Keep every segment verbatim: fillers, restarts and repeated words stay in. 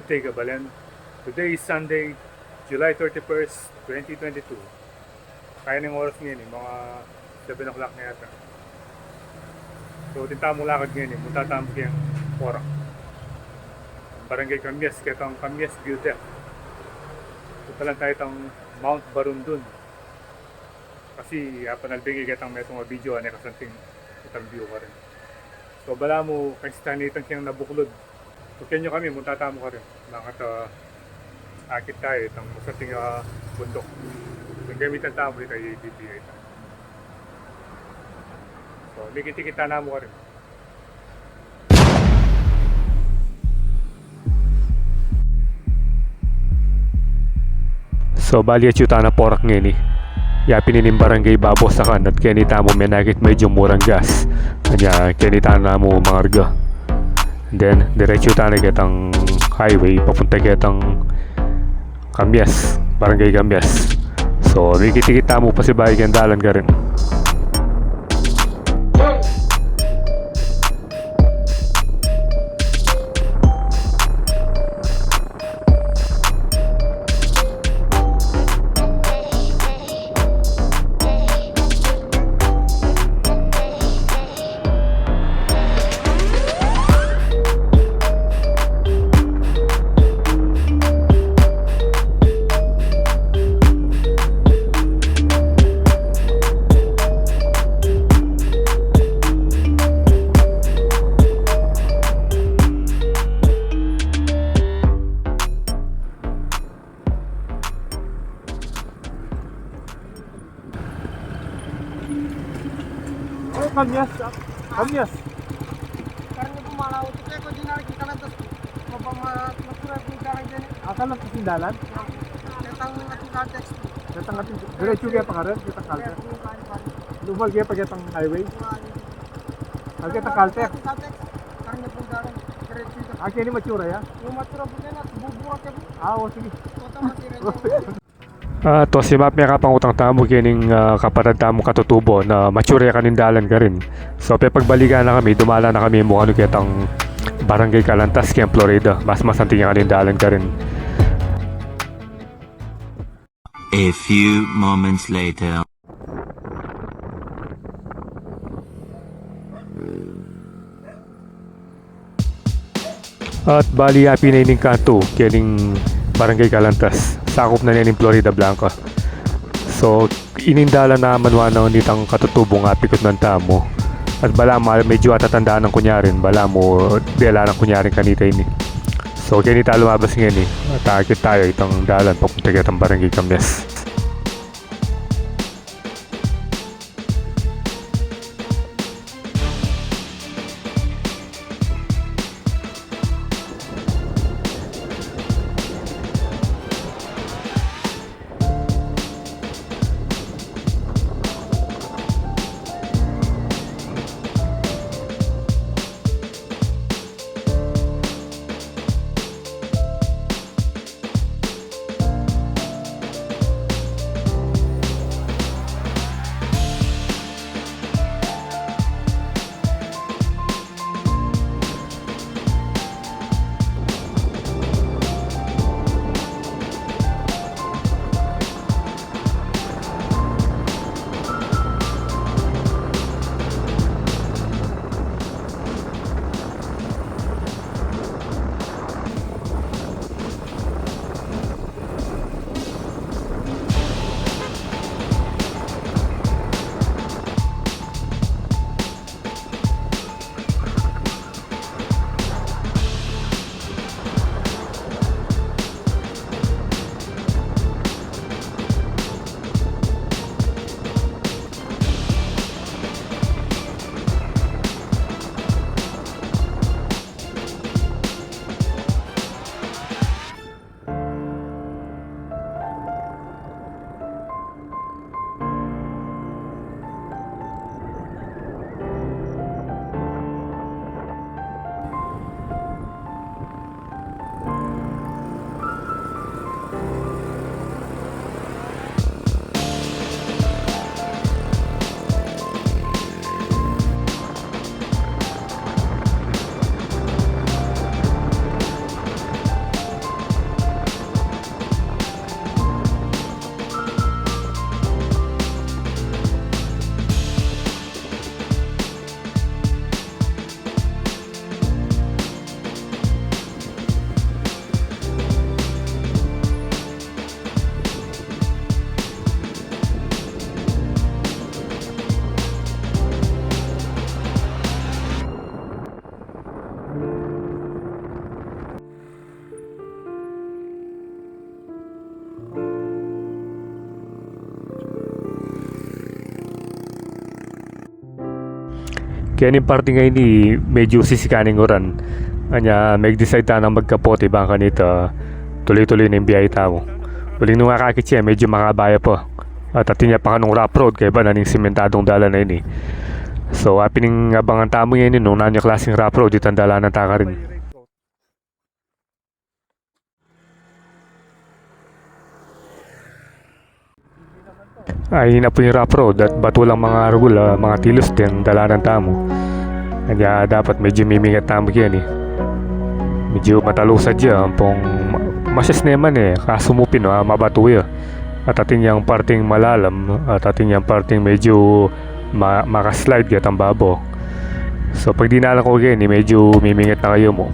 Tega Balen. Today is Sunday, July thirty-first, twenty twenty-two. Kaya ning oras ngeni, mga seven o'clock na yata. So, atin tamung lakad ngeni, munta tamu keng Porac, Barangay Cambias, ketang Cambias View Deck. Punta lang tamu itang Mount Barundun. Kasi, ah, panalbing ketang metung a video, ane kasanting itang view karin. So, balamu, kaisitan ne itang keng nabuklud. So, keni kami, munta tamu karin. Mangat, ah, akit tamu itang masanting a bunduk. So, gamitan tamu ita, i-, i-, ita. So, mikit-ikit tamu karin. So, bali atyu tana Porac ngeni. Yapin ining barangay babasakan at keni tamu menakit medyu murang gas. Kaya, keni tana mu mangarga. Then, diretsu tana ketang highway, papunta ketang Cambias, Barangay Cambias. So, mikit-ikit tamu pasibayu keng dalan karin. Oh, Cambias, ah. Cambias. Karna pu malawa tu, kaya ko dinala ke Calantas. Maba ma-, matura pu dalan keni. Ah, Calantas ing dalan? Ketang ating Caltex. Ketang ating, diretsu ke pa karin, ketang Caltex. Ketang Caltex. Lumal ke pa ketang highway. Ah, ketang Caltex. Caltex. Karna pu dalan, diretsu ke. Ah, keni matura ya? Yung matura pu kaya, bubura ke pu. Ah, o, sige. Kota masira ke. Ah, to, simap me kapangutang tamu kening, ah, kapatad tamung katutubo na mature ya kaning dalan karin. So, pepagbalikan na kami, dumala na kami mu kanu ketang Barangay Calantas keng Florida. Mas masanting ya kaning dalan karin. A few moments later. At bali, yapin na ining kantu kening Barangay Calantas. Sakup na ne ning Floridablanca. So, ining dalan na manuan na nitang katutubung apikutnan tamu. At balamu, medyu atatandaan ku ne rin, balamu dela na ku ne rin kanita ini. So, keni ta lumabas ngeni, at akit tamu itang dalan papunta ketang Barangay Cambias. Keni parting ini, medyu sisikan ing uran. Anya, meg-decide tanang magkapote bang kanita tuloy-tuloy na ing biyahe tamu. Uling nung akakit ya, medyu makaba ya pa. At atin ya pa kanung rough road, kaybat na ning simentadung dalan a ini. So, apin ing abangan tamu ngeni nung nanu ya klasing rough road itang dalanan ta karin. Ay, ini na pu ing rough road at batu lang mangarugul, ah, mangatilus deng dalanan tamu. Kaya dapat medyu mimingat tamu keni. Medyu matalusad ya, ampong ma-, masyas ne man e, kasu mu pin, ah, mabatu ya. At atin yang parting malalam, at atin yang parting medyu ma-, makaslide ketang babo. So, pag dinalan ko keni, medyu mimingat na kayu mu.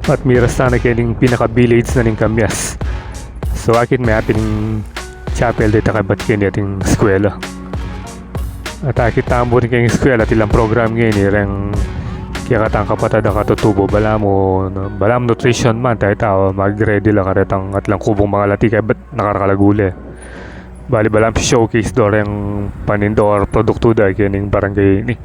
At miras tana kening pinaka-village na ning Cambias. So, akit me apin ing chapel deta kaybat keni ating eskwela. At akit tamu rin keng eskwela, atilang program ngeni reng kekatang kapatad a katutubo, balamu, balamu nutrition month, ay tau, mag-ready la karetang atlang kubung mangalati kaybat nakarakalagule. Bali, balamu showcase do reng paninda or produktu da kening barangay ini.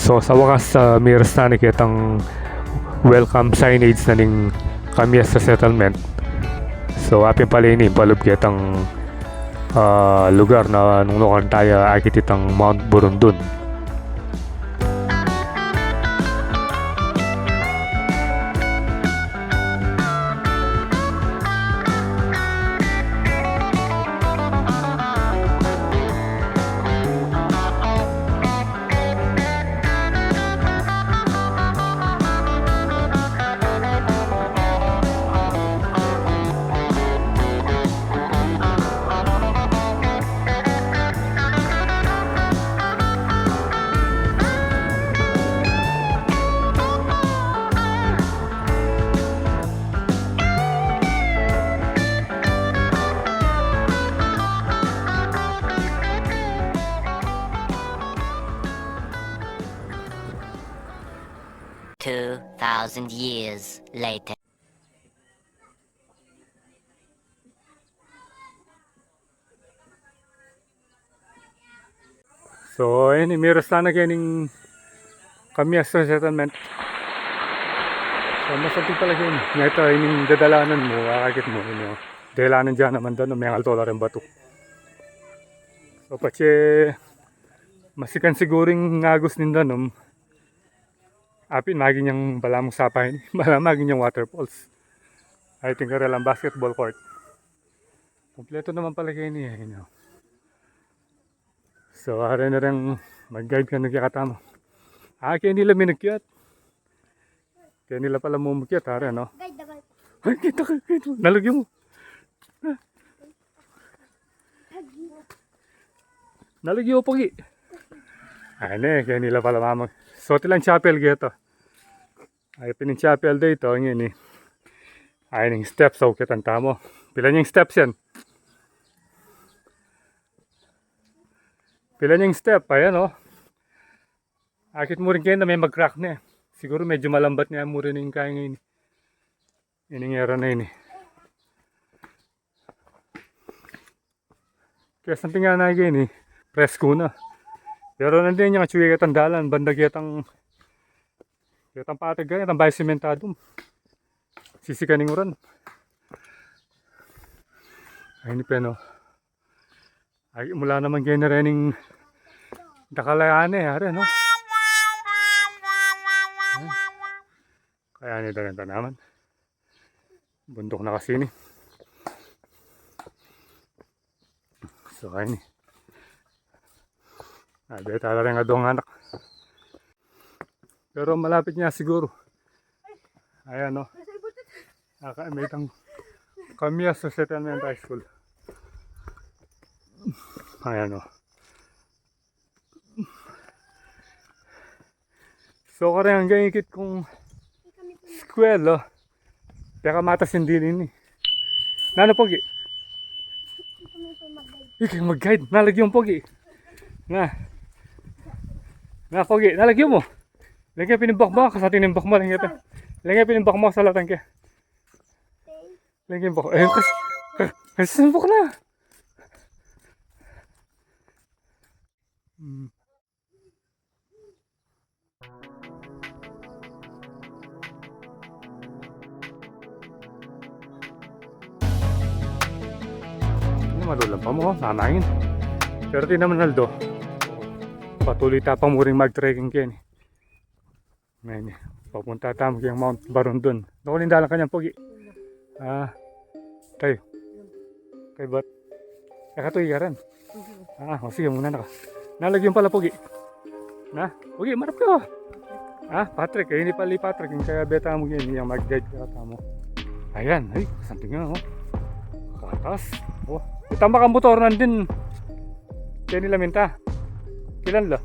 So, sa wakas, ah, miras tana ketang welcome signage na ning Cambias Resettlement. So, apin pala ini, palub ketang, ah, lugar na nung nukarin taya akit itang Mount Burundun. Two thousand years later. So, ini, miras na kening Kamias Settlement. So, masanting pala ini. Ngeta, ining dadalanan mu, akakit mu, ini, o. Dalanan dyan naman dan, o, mengalto la ring batu. So, patse masikan siguru ing agus ning danum, apin, maging yang balamu sapa ini. Balamu maging yang waterfalls. I think, karelang basketball court. Kompleto naman pala keni, e, you know. So, ari na ring mag-guide kanu kekatamu. A, keni la mekiat. Keni la pala mekiat, ari, no? Guide, guide. Ay, kita ka, kita. Nalagyu mu. Nalagyu mu, Pogi. Ay, ne, keni la pala mamag-, so, iti lang chapel keta. Ay, pin ing chapel da ita, ngeni. Ay, ning steps, o, kitang tamu. Pila ning steps yan? Pila ning step, ayan, o. Akit mu rin keni, me-crack ne. Siguru medyu malambat ne mu rin ing kaya ngeni. Ining era na ini. Kaya santing na keni, presku na. Pero nandin yang atsu ketang dalan, banda ketang, ketang patag, ketang bayu sementadu. Sisikan ning uran. Ay, ini pin, o. Ay, mula naman keni rening dakal a yan, e, ari, no? Kaya ini, dagan ta naman. Bunduk na kasi ini. So, ayan, e. Abi, tala rin nga dong anak. Pero malapit na siguro. Ayan, o. Aka, may tang Kamias Settlement High School. Ayan, o. So, kareng anggang ikit kung eskwela, pekamatas ing dili ini. Nanu, Pogi? Ika mag-guide. Nalagyu mu, Pogi. Na. Na, Pogi. Nalagyu mu. Lagyan pin ing bak mu. Kasatin ing bak mu. Lagyan pin. Lagyan pin ing bak mu. Salatan ke. Lagyan ing bak mu. E, kas-, kas-, kasumbok na. Hmm. Ini malulam pa mu, o, nanangin. Pero di naman aldo. Patuloy ta pa mu ring mag-trekking keni. Ngeni, papunta tamu keng Mount Barundon. Naku, nindalan ka niyan, Pogi? A, tayu. Kaybat. E, katuki ka rin. A, o, sige, muna na ka. Nalagyu mu pala, Pogi. Na, Pogi, marap ka, o. A, Patrick, e, ini pala i Patrick, ing kayabe tamu ngeni, yang mag-guide kekatamu. Ayan, ay, santing na, o. Katas. O, itang makamotor nandin. Keni la minta. Kilan la.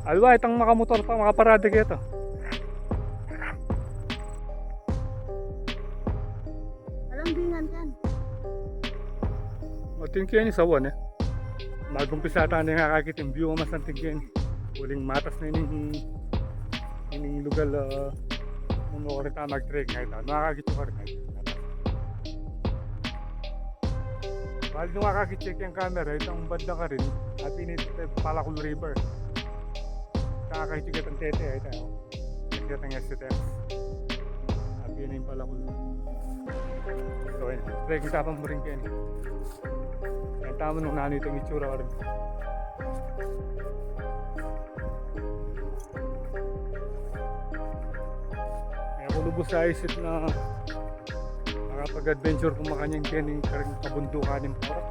Alwa, itang makamotor pa, makaparada keta. Alang bingan kan. Mating keni sawan, e. Magumpisa tana ing akakit ing view, masanting keni. Uling matas na ining, ining lugal, a, nung karita mag-trek ngeni. Nung akakit yu karin ngeni. Bali nung akakit yu keng camera, itang banda karin, apin ita Palakul River. Akakit yu ketang tete, ita, o. Ketang S T S. Apin ing Palakul. So, ayun. Trek, kita pa mu rin keni. Ayun, tamu nung nanu itang itsura karin. E ku lubus aisip na makapag-adventure ku makanyan keni kareng kabundukan ning Porac.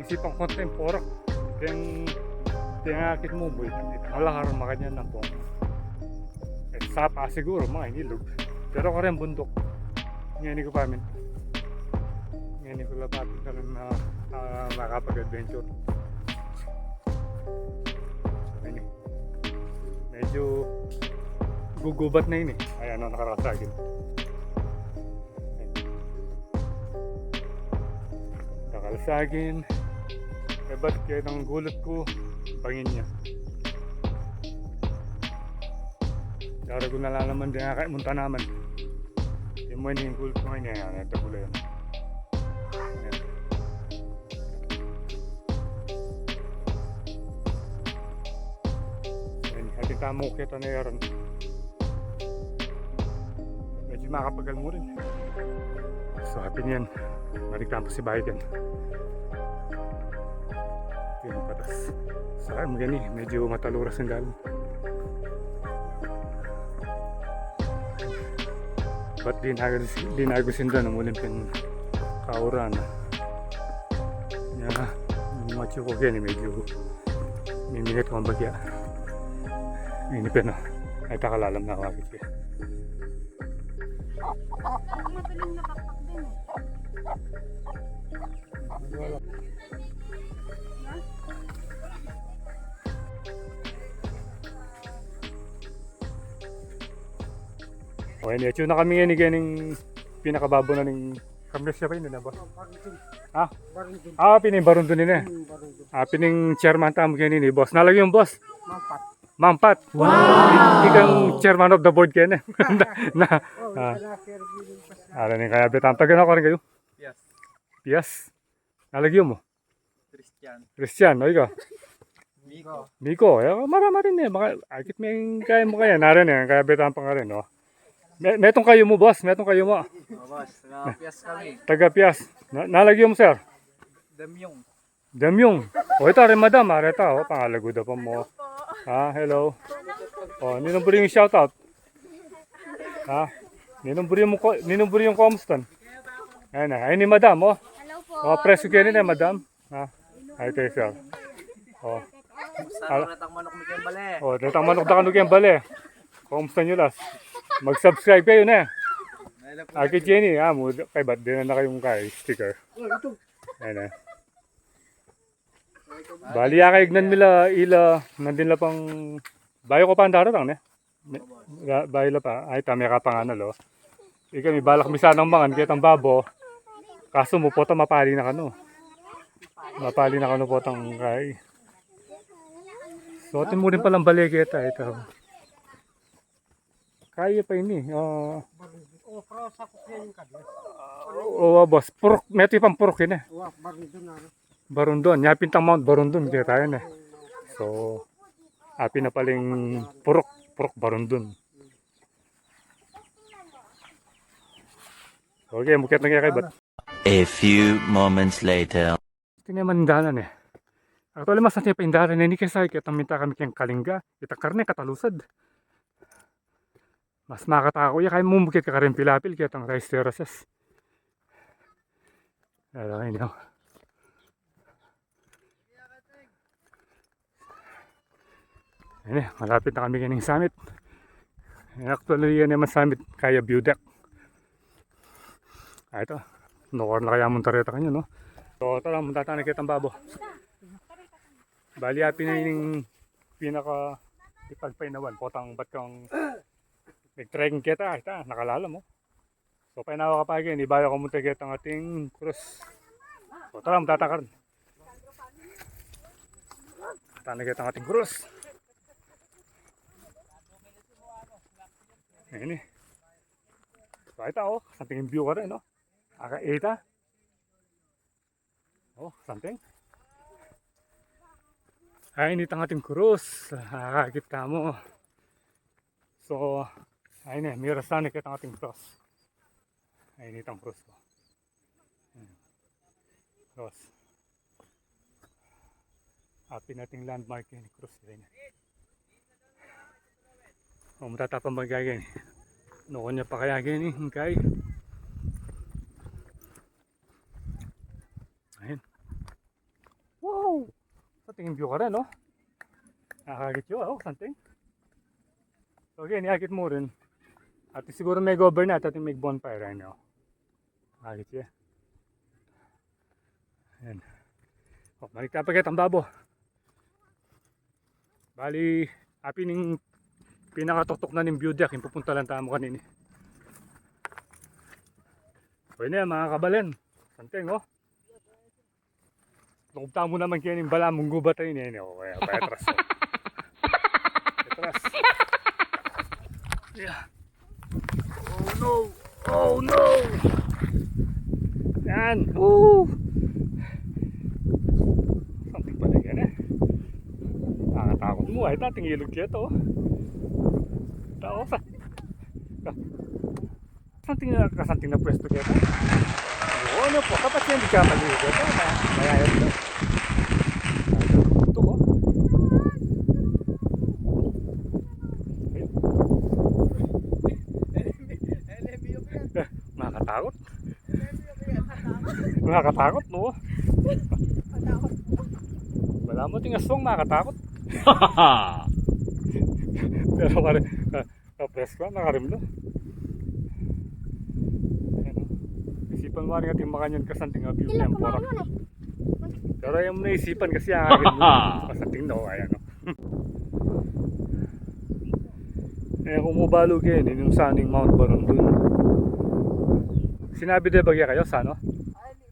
Isipan ku ing Porac, deng, deng akit mu, buy, malakar makanyan na pong. E, sapa siguru, mga inilug. Pero kareng bunduk. Ngeni ku pa, min. Ngeni ku la pa, kareng na, a, makapag-adventure. Ngeni. Medyu gugubat na ini. Ayan, o, nakarasagin. Nakarasagin. E, bat ketang gulut ku, bangin ya. Raragul na la naman deng akaymunta naman. Ing mue ning kulto ngeni, yan, ita ku la yan. Yan. Yan, atin tamu keta na yaran. Medyu makapagal mu rin. So, atin yan. Maligtan pa si bayi ken. Yan, patas. Sa akin, gani, medyu mataluras ing dalan. Bat di na, di na gusinda na muling pin kauran. Ya, matyu ku gani, medyu mimigat ku ang bagya. Ini pin, o. Ay, takalalam na ako, akit ya. Madaling nakaktak din, eh. O, ini, atyu na kami ngeni, ngeni king pinakababo na ning, kami siya pa ini na, boss? Barundun. Ha? Barundun. Ah, pin ing Barundun ini. Hmm, Barundun. Ah, pin ing chairman tamu ngeni ini, boss. Nalagyu mu, boss? Mampat. Mampat. Wow! Ikang chairman of the board keni. Na, na, ah. Ala ning kayabe tamu. Taga na karin kayu? Yes. Pias. Nalagyu mu? Christian. Christian, o ika? Miko. Miko, ya, marama rin e. Baka, akit me ing kaya mu kaya, narin e, kaya betang pangarin, o. Me-, metung kayu mu, boss, metung kayu mu. O, boss, taga Pias kami. Taga Pias. Na-, nalagyu mu, sir? Damyong. Damyong. O, ita rin, madam, areta, o, pangalaguda pa mu. Hello po. Ha, hello. O, ninung buri yung shoutout? Ha? Ninung buri yung ko-, ninung buri yung komustan? Ayan na. Ayan ni madam, o. Hello po. O, presko keni ne, madam. Ha? Ay, tayo, sir. O. Sa ala- retang manok mi keng bale. O, retang manok da kanu keng bale. Komustan yu, las? Mag-subscribe kayu ne. Akit Jenny, ha, mu-, kaybat, dinan na kayung kay sticker. Ayan na. Bali, ya kayignan mi la, ila, nandin la pang, bayu ku pa daratang, ne? Me-, ba-, bayu la pa, ay, tame ka panganal, o. Ikami, balak mi sanang mangan ketang babo. Kasu mu, potang mapali na kanu. Mapali na kanu potang kay. So, atin mu rin palang bale keta, ita. Kaya pa ini, o. O, boss. Purok, metung pang purok ini. Barundun, ya pin itang Mount Barundun keta yan e. So, apin na paling purok, Purok Barundun. Okay, mukyat na kaya kaybat. A few moments later. Atin ya man ing dalan e. Actually, mas atin ya pa ing dalan e, ini kesa ketang minta kami keng Kalinga, itang karne katalusad. Mas makataku ya kaya mumukit ka karin pilapil ketang rice terraces. Ayan, o. Ayan e, malapit na kami kening summit. Ayan, actually, yan naman summit, kaya view deck. Ay, ita. Nukor na kaya munta reta kanyan, no? So, tara, munta tana ketang babo. Bali, apin na ining pinaka ipagpainawan. Potang bat kang nag-trekking keta, ita, nakalalam, o. So, painawa ka pa keni, bayu ka munta ketang ating krus. So, tara, munta ta karin. Tana ketang ating krus. Ayan e. So, ita, o, santing ing view karin, no? Aka, ita. O, santing. Ay, ini itang ating krus. Ah, kita mu. So, ay, ini, miras na ketang ating krus. Ay, ini itang krus, o. Ayan. Krus. Apin na ating landmark ini, krus ini. O, matatapang ba kaya ini? Nukun ya pa kaya ini, hingkay. Ayan. Wow! Santing ing view karin, no? Nakakakit yu, o, santing. So, again, akit mu rin. At siguru me-overnight, at me-bonfire, ano? Nakakakit yu. Ayan. O, maligta pa ketang babo. Bali, apin ing pinakatuktuk na ning view deck, ing pupuntalan tamu kanini. So, ini, mga kabalen. Santing, o. Lukub tamu naman kening bala mung gubat a ini, ini, o, kaya pa atras, o. Atras. Yeah. Oh no! Oh no! Yan! Oh! Something pala yan eh. Nakakatakot mu. Ay, tating ilog kaya to. Tao sa. Something, ah, kasanting na pwesto kaya to. Oo, ano po? Dapat yan, di ka maligo kaya to. Mayayat to. Ito ko. Ayun. Nakakatakot. Nakakatakot, no? Wala mu ting aswang, nakakatakot. Pero pare, ah, ah, presko, nakarimlo. Ayan, oh. Isipan mu rin ating makanyan kasanting a view temporal. Pero ayaw mu na isipan kasi ang akin, kasanting na, oh, ayan, oh. Eh, kung mubalu kayu, ini yung saning Mount Barundon. Sinabi de bagya kayu, saan, no?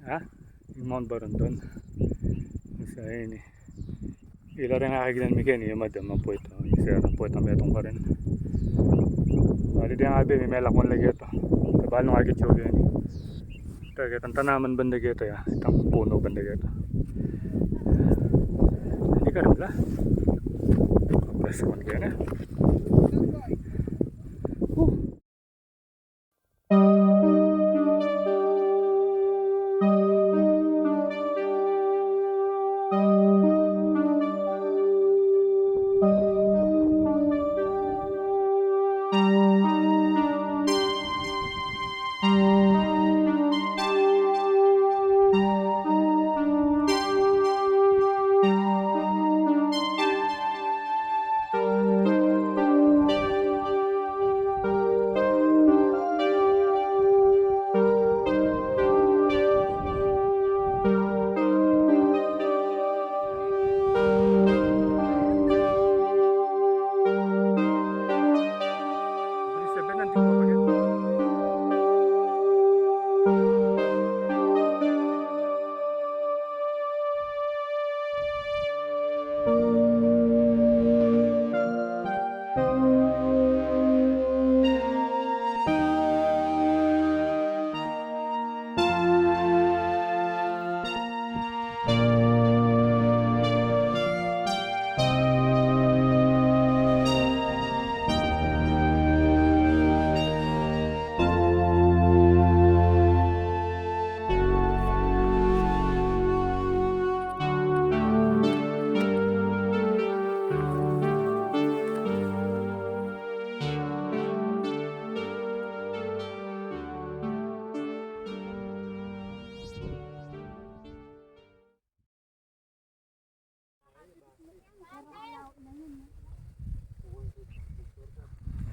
Ha? Yung Mount Barundon. Sa ini. Ila rin nga kainan mi keni, yung madam, ang puwet, oh, yung sir, ang puwet, ang metong pa rin. Bali, di nga abi, may melakon lagi ito. Tabal nung agit yung ini. Ito, itang tanaman banda keta, ya. Itang puno banda keta. Hindi ka rin pala. Press ko kaya na.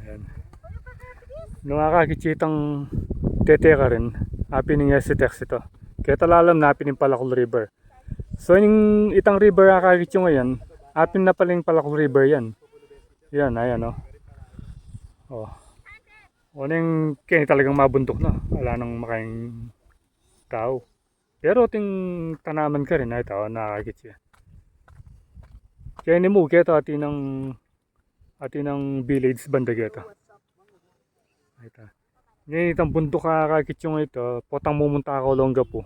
Ayan. Nung akakit yu itang tete karin, apin ning Esitex ito. Keta lalam na apin ning Palakol River. So, ning itang river akakit yu ngeni, apin na pala ning Palakol River yan. Yan, ayan, oh. Oh. O, ning keni talagang mabunduk na. Ala nang makaing tau. Pero ating tanaman karin, ay, tau, nakakit yu. Keni mu, keta atin nang, atin nang village banda keta. Ay, ta. Ngeni itang bunduk akakit yu ngeni, potang mumunta ka Olongapo,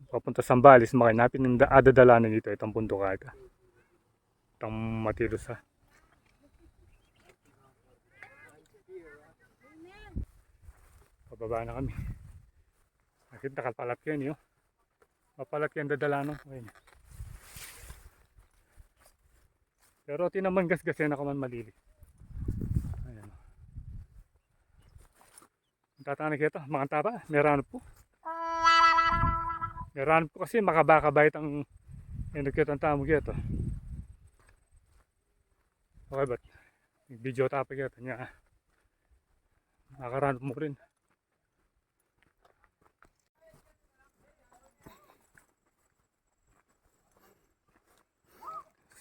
papunta Zambales, makain, apin ning da-, adadalanan ita, itang bunduk a ita. Itang matilusa. Pababa na kami. Akit, dakal pala keni, oh. Mapalat keng dadalanan. Ayan. Pero atin naman gasgas, e na ka man malili. Ayan. Tatana keta, makanta pa, meranop pu. Meranop pu kasi makabakaba itang, e, ketang tamu keta. Okay, bat video ta pa keta, nya makaranop mu rin.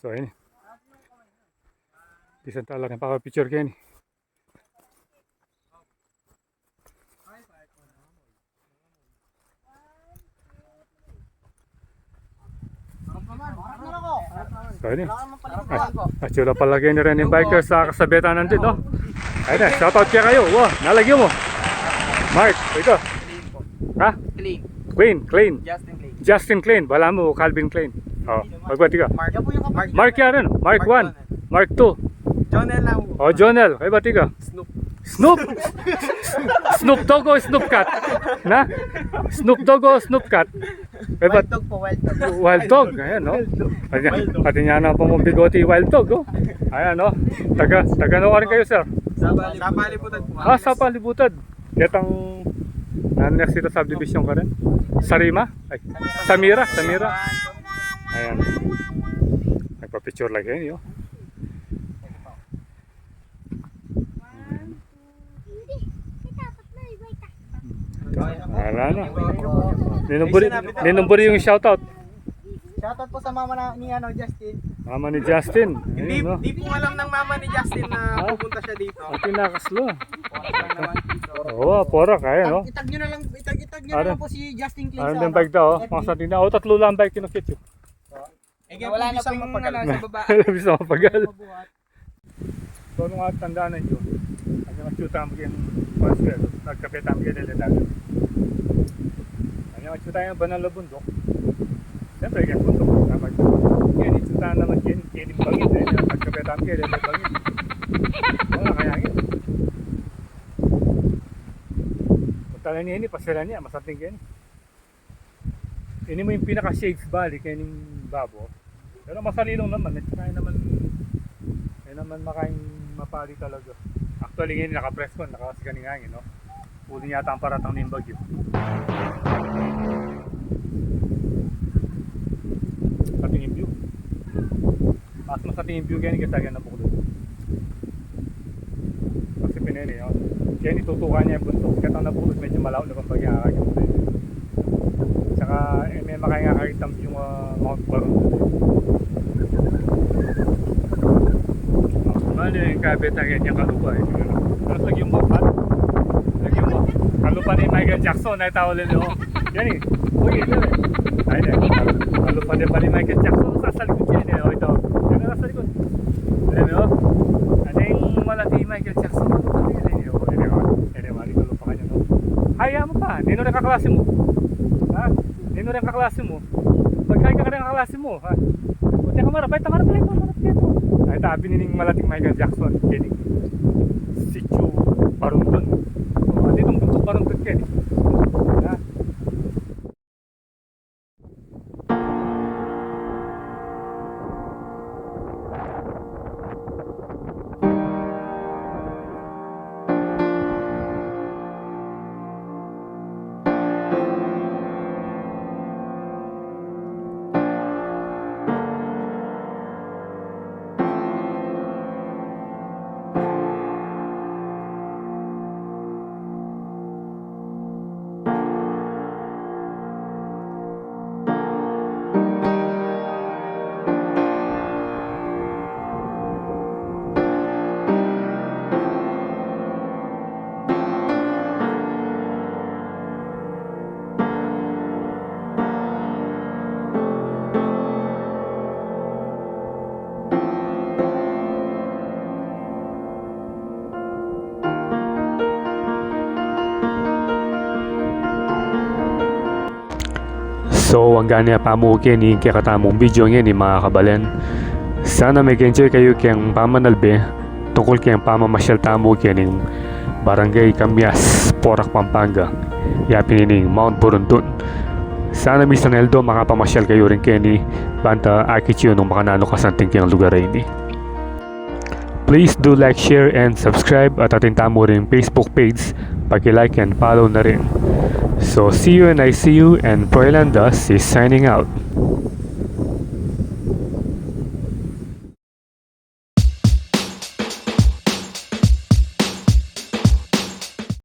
So, ini. Bisan talagang paka-picture keni. So, ini. At, at sila pala keni rin yung bikers sa kasabitan nandito, no? Ay na, shout out kekayu. Wa, nalagyu mu. Mark, ikaw. Klein po. Ha? Klein. Klein, Klein. Justin Klein. Justin Klein. Bala mu, Calvin Klein. O, magbati ka. Mark. Mark ya rin. Mark Mark one. One. Mark two. Jonel lang po. O, Jonel. Kayu bati ka. Snoop. Snoop? Snoop Dogg o Snoop Cat? Na? Snoop Dogg o Snoop Cat? Kayu bat- Wild Dog po, Wild Dog. Wild Dog, ayan, no? Pati, pati niya na pa mung bigoti, Wild Dog, no? Ayan, no? Taga, taga ano ka rin kayu, sir? Sapa Libutan po. Ah, Sapa Libutan. Ketang, ano, next ita subdivision ka rin? Sarima? Ay, Samira, Samira. Ayan. Nagpa-picture lagi, yo. Wala na. Ninong Buri, Ninong Buri yung shoutout. Shoutout po sa mama na, ni, ano, Justin. Mama ni Justin. Hindi, ayun, no? Di po alam ng mama ni Justin na pupunta siya dito. Ang tinakas lo. Oras lang naman dito. Oo, porak, ayan, no? Itag nyo na lang, itag, itag nyo na lang po si Justin Klein sa, ano, bike daw, oh. F B. Mga sa tina. O, tatlo lang bike kinukit yun. Eh, kaya wala po na bisang pong mapagal. Ano, sa baba. Wala bisang mapagal. Mabuhat. So, nung at tanda na yun, ang mga tiyuta mo yung monster, nagkape tayo yung leledagan. Ang mga tiyuta yung banal na bundok. Siyempre, yung bundok, tama yun. Yan, yung tiyuta naman yun, yun yung bangin, eh, nagkape tayo yung leledagan. Wala kaya yun. Punta na niya ini, pasyalan niya, masating kayo. Ini mu ing pinaka-safe bali kening babo. Pero masalilong naman, eh, kaya naman, kaya naman makaing mapali talaga. Actually, ngayon nakapresko, nakasikan ing angin, no? Uli yata ang paratang ning bagyo. Ating view. Mas masating ing view keni kesa keni nabuklud. Kasi pinili, no? Keni tutukan niya ing buntuk. Ketang nabuklud, medyo malaw na pang bagya kaya. Tsaka, eh, may makaya nga karitang view, ah, Mount Barundon. Bali, ing kabeta keni kalupa, eh. Pero lagi mu, Pat. Lagi mu. Kalupa ni Michael Jackson, ay tau lili, oh. Yan, eh. Uy, yan, eh. Ay, yan. Kalupa ni pali Michael Jackson, sasalikod yan, eh. O, ito. Yan, sasalikod. Ayan, oh. Ano yung malati Michael Jackson? Kalupa ni yan, eh. O, yan, oh. Yan, eh, mali, kalupa ka niya, no? Haya mu pa. Ninu ring kaklase mu? Ha? Ninu ring kaklase mu? Mag-hi ka karing kaklase mu, ha? O, teka, marap, ay, tamarap, ay, tamarap, ay, tamarap. Ay, tabi nining malating Michael Jackson, keni. Sitio Barundon. O, ati itong buntuk Barundon, keni. Ha? So, anggang ne pa mu keni ing kekatamung video ngeni, mga kabalen. Sana meke-enjoy kayu keng pamanalbe tungkul keng pamamasyal tamu kening Barangay Camias, Porac, Pampanga, yapin ining Mount Burundun. Sana misan aldo makapamasyal kayu rin keni, ban ta akit yu nung makananu kasanting keng lugar a ini. Please do like, share, and subscribe, at atin tamu ring Facebook page, paki-like and follow na rin. So, see you and I see you, and Froilan Das is signing out.